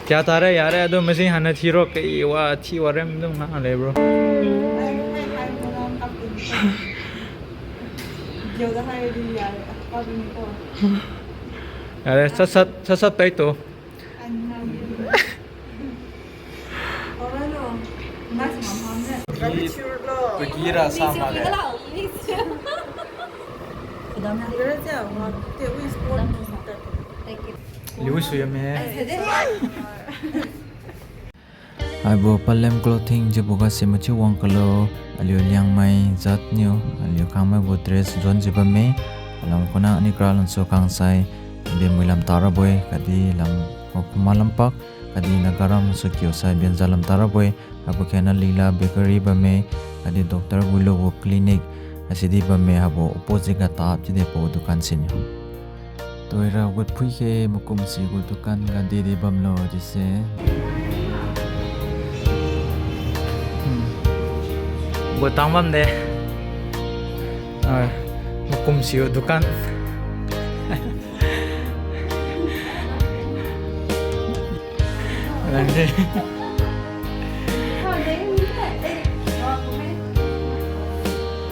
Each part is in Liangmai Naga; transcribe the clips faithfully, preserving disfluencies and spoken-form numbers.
Kya tare yare, adu machine hana thiro, kaiwa thiwa rem dum nga le, bro. Yare, sat sat, sat sat pai to. Pagi ra sa ma le. Liu sui me. Aibo Palem Clothing jibo ga si machi wang kalo, aliu Liangmai jat niu, aliu kangmai gu dress jon jiu bamme, alam khuna ani kra lamsu kangsai, Benmui lam tarabo-e, khatdi lam Kokuma lampak, khatdi Nagaram su kiu sai Benja lam tarabo-e, haibo khena Lila Bakery bamme, khatdi Doctor Guilo gu clinic, asidi bamme haibo opposite ga tap chide pa dukan siniu. Tuira gut phui khe makum si gu dukan ga didi bamlo dise. Hmm. Gu tang bam de. Ah, makum si gu dukan. Lang de.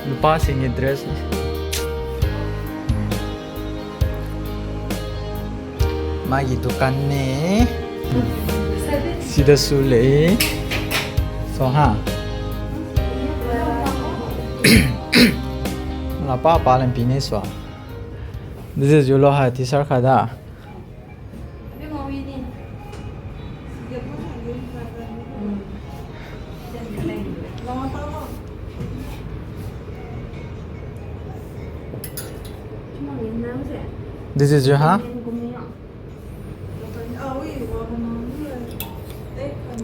Nupa singgi dress ni. Magi dukan ne. Sida su le. So ha. Lapa pa lam pi ne so. This is Yulo ha, T-shirt kha da. This is your, huh?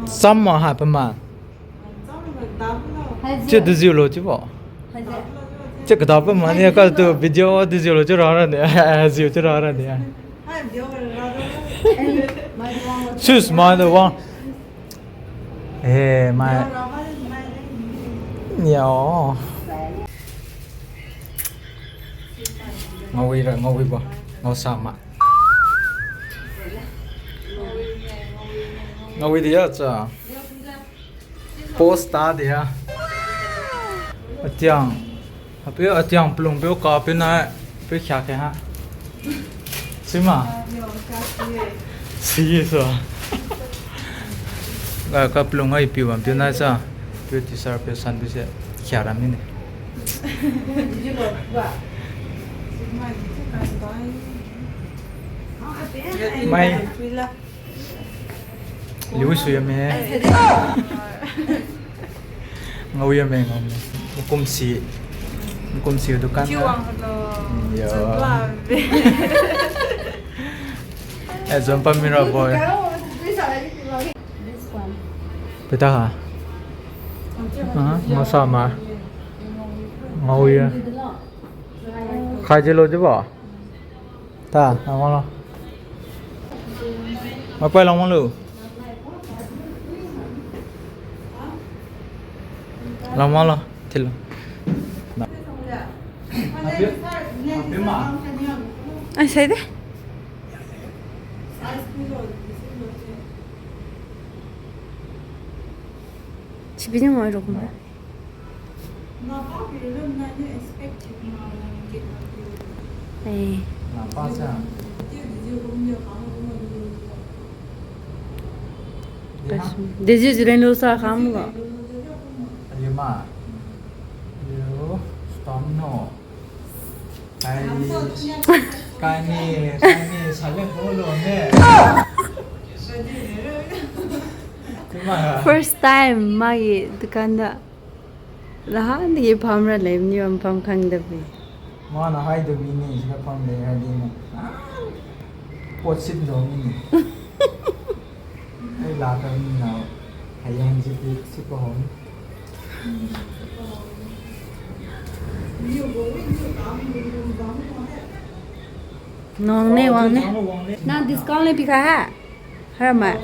Sama ha pama. Chiu dejiu lo chiubo. Chiu kadao pama ni ka tu video dejiu lo chiu ra ra ni. Jiu chiu ra ra ni. Sus, mai do wang. Eh, mai. Yo. Ngawi ra, ngawi bo. Ngau sama. Ngawi dia cha. Post ta dia. Atiang. Apiu atiang pelung piu ka piu nai, piu khia khe ha. Sima? Si so. Ga ka pelung ai piu bam piu nai sa. Piu tisar piu san piu se khia ram ni ne. Mai. Liu sui yame. Ngau yame, ngau yame. Makum si. Makum si dukan. Chiu wang halo. Mm, ya. Chakla be. Eh, zon pa mira boy. This one. Pita ha? Ah, ngau sa ma. Ngau ya. Khai jilo jibo. Ta, lamang lo. Mapai lamang lo. Lamang lo, thilo. Ai, sai de. Sibi ni ngoi rok ma. Eh. Deji jiren lu sa kham ga. Ayo ma. Yo, stop no. Kai, kai ni, kai ni, silent bolo ne. First time magi dukan da. Lahan dagi pham ra lem ni am pham khang da bi. Mana hai da bi ni, sila pham le hai di ni. Ah, pot sit lo ni. Ai la ka ni na. Hai yang ji di si ko hom. Nong ne, wang ne. Nang discount le pi kha ha? Haramai.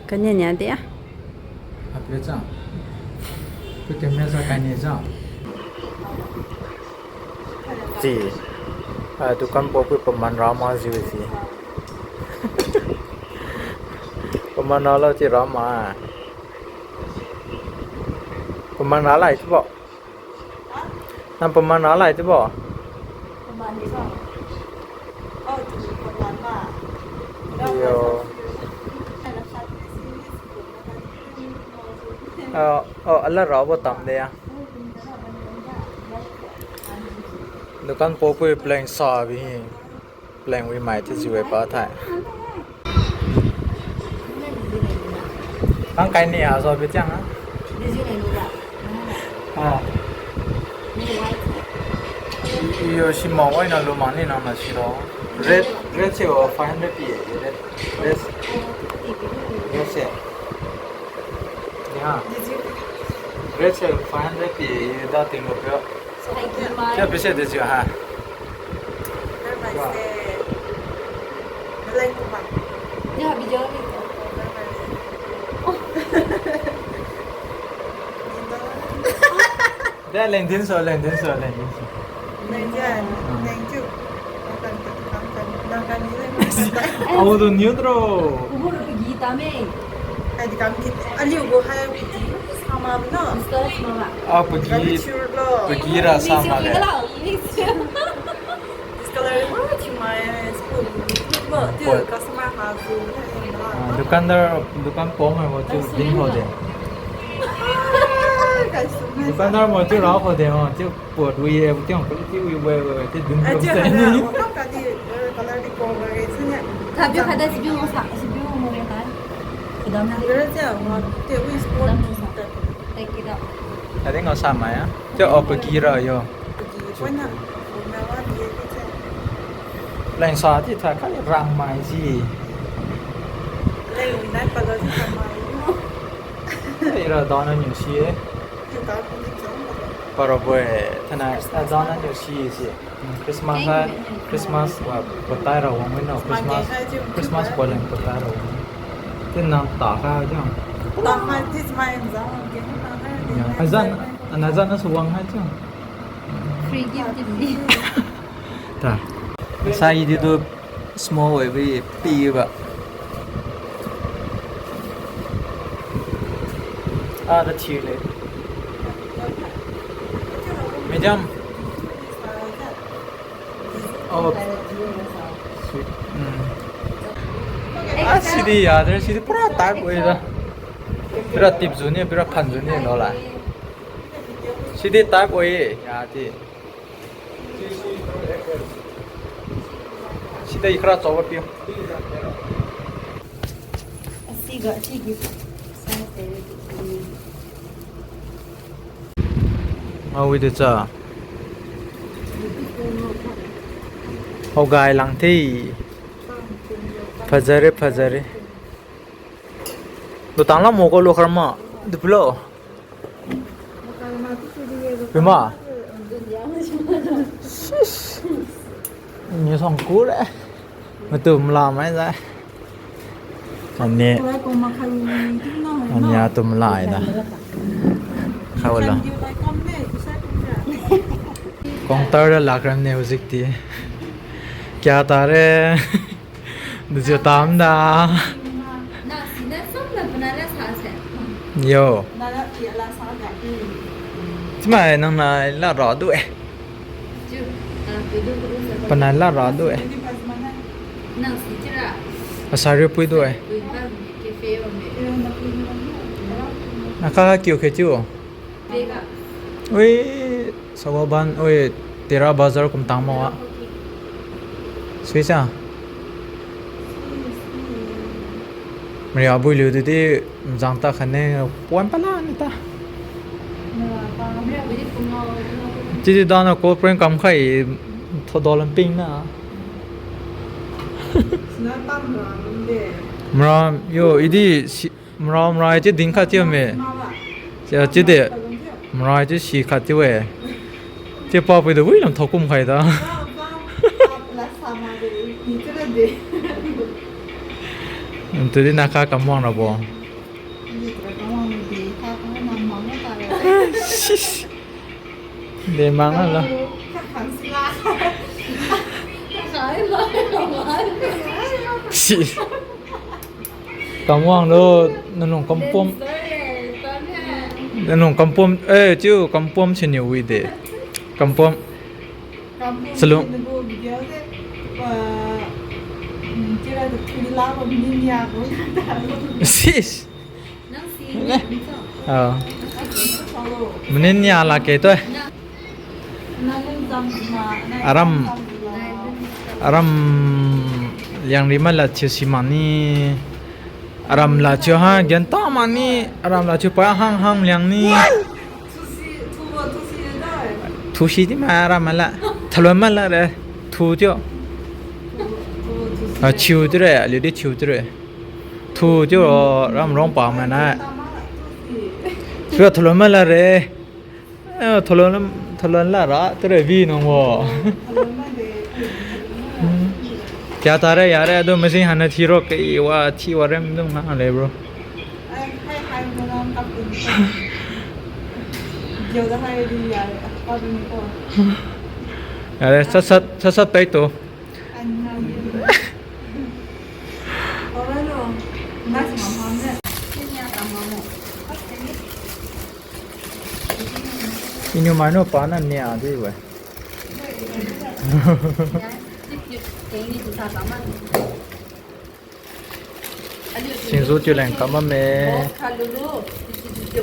Kania nia de ya. Becha. Pui camera sa kaini cha. Chi. Ah, dukan po pui paman ra ma jiu si. Paman ra lo chi ra ma. Paman ra lai chiubo. Nang paman ra lai chiubo. Paman ra. Oh, tu paman ra. Iyo. Oh, oh, ala rabo tam de ya. Dukan po pui pleng sa bi hi. Pleng wi mai chiu jiu e pa thai. Nang kaini a so bi chiang a? Ah. Iyo, si ma wai na lu ma ni nang na si lo. Red, red se o five hundred pi e, red, red. Red se. Ni ha. Red se five hundred pi e, da ting lo pyo. Kya pise de jiu ha? Ya, video ni. Da leng din so, leng din so, leng din so. Leng din, leng din. Au do niu tro. Ubo ro gi ta me. Hai di kam ki, aliu go hai pagi sama ba no. Discuss ma ba. Ah, pagi. Pagi ra sama le. Discolor, oh, chiu mai, school. Bo, tiu customer ha zu. Ah, dukandar, dukan po mai bo chiu din ho de. Ah, customer. Dukandar mo chiu ra ho de ho, chiu po dui e, chiu ko chiu wi we we, chiu din ho de. Ah, chiu ha na, wo ka di, eh, color di ko ga ge chiu ne. Ka biu ka da si biu mo sa, si biu mo re ta. Kudam na. Dera chiu, wo, tiu wi sport. Kudam mo sa. Take it up. Ade ngao sa mai a. Chiu o pagi ra yo. Pagi pon na. Leng sa ti tha kha rang mai ji. Leng wi nai pa lo ji rang mai. Ai ra da na niu si e. Para bo e, thana, a da na niu si si. Hmm, Christmas ha, Christmas wa patai ra wang no, Christmas, Christmas pa leng patai ra wang. Tin nang ta kha jiu. Ta kha this my exam, okay, ta kha. Ya, azan, ana azan na suwang ha jiu. Free gift di. Ta. Sai di tu small way bi pi ba. Ah, da thiu le. Medium. Oh. Sweet. Hmm. Ah, sidi ya, sidi pura type way da. Pura tip juni, pura phan juni no la. Sidi type way ya ti. Sida i khara chaoba piu. Asiga, asiga. Awi de cha. Hao gai lang the. Phajare, phajare. Lutang la mo ko lo kharma. Duplo. Pima. Sis. Ni song ku le. Matu mla mai zai. Ani. Ani atu mla ina. Khawala. Counter da lakram ne hujik ti. Kya tare? Dujiu tamda. Yo. Chimai nang nai la ra du e. Panai la ra du e. Asari pui du e. Naka kiu khe chiu. Ui, Sawaban, ui, Tera Bazar kum tang mawa. Sui sa. Maria bui liu didi, mzang ta khane, puan pala ni ta. Chidi dana cold print kam khai, thodo lamping na. Mara, yo, idi si, Mara, mara, chiu din khat chiu me. Chiu, chiu de. Mara, chiu si khat chiu e. Chiu pa pui de wi lam thokum khai da. Tudi naka kam wang rabo. Sis. De mang la. Sis. Kamwang lo, nanung kampom. Nanung kampom, eh, chiu kampom siniu wi de. Kampom. Salung. Sis. Ah. Manin ya la ke toi. Aram, aram liang ri mala thiu si mani. Aram la thiu ha, gian ta mani. Aram la thiu pa hang hang liang ni. Thusi di ma aram mala. Thalon mala re. Thu thiu. Ah, thiu thiu re, aliu di thiu thiu re. Thu thiu, ram rong pa mana. Thiu thalon mala re. Eh, thalon, thalon la ra, tere bi nang wo. Kya tare yare, adu masing hana thiro ke wa, thi wa rem dung na le, bro. Yare, sat sat, sat sat pai to. Iniu mainiu pana nia di we. Singju chiu leng kam bamme.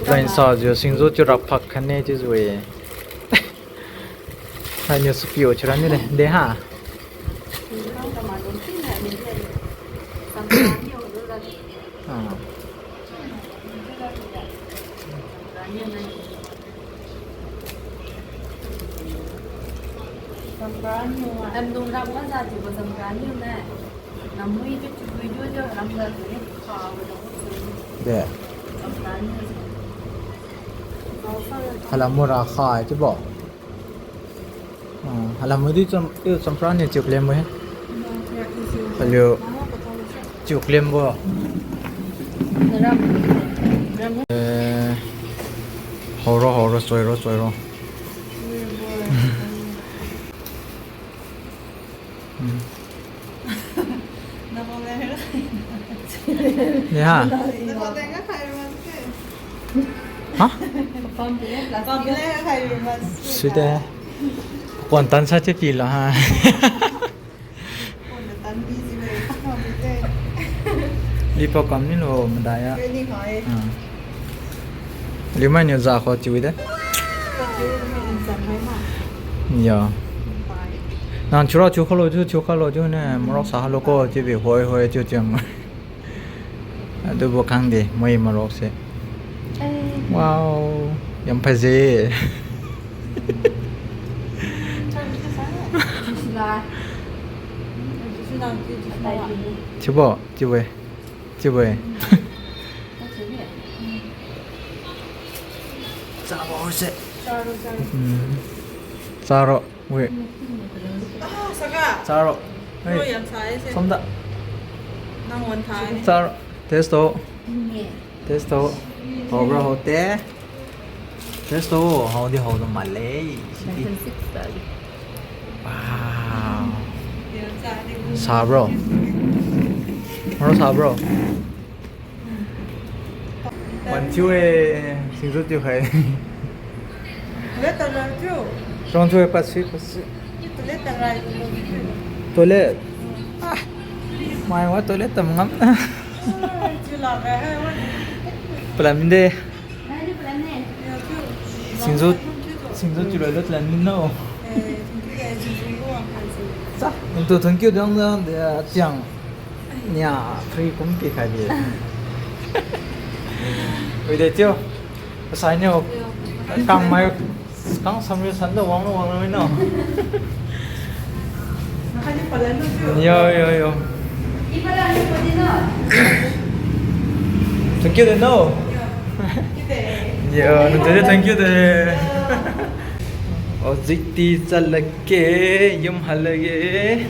Plan sajiu singju chiu rak phak khanne chiu jiu-e. Hainiu supiu chiu ra ni le. De ha. Ah. De. Hala mura kha chiubo. Ah, hala mudi cham, tiu champra ni chiu klembo he. Aliu chiu klembo. Eh, haoro, haoro, choiro, choiro. Hmm. Ni ha? Ha? Suide. Kuan tan sa che pi la ha. Lipa kam ni lo madaya. Ah. Liumai niu za kho chiu de. Ya. Nang chiura chiu khalo chiu, chiu khalo chiu ne, morok sa halo ko chiu bi hoi hoi chiu chiang. Adubo khangde, moi morok se. Wow, yam phaze. Chiubo, chiubo-e, chiubo-e. Charo se. Hmm. Charo. Wait. Charo. Hey. Somda. Charo. Taste to. Taste to. Haobra haote. Taste to. Haodi haoda male. Sidi. Wow. Sabro? Maro sabro? Wan chiu-e, singju chiu khai. Toilet tara chiu. Rong chiu-e, pasi, pasi. Toilet tara. Toilet. Ah. Mai wa toilet tam ngam. Chiu la ga hai wa. Plan de. Singju, singju chiu la lo plan no. Sa, ntu thank you dang dang de tiang. Nia, free kum pi khai di. Ui de chiu. Pasai niu. Kang mai, kang samri san da wang wang no. Yo, yo, yo. Thank you de no. Yo, ntu de thank you de. Ojikti chalakge, yum halage.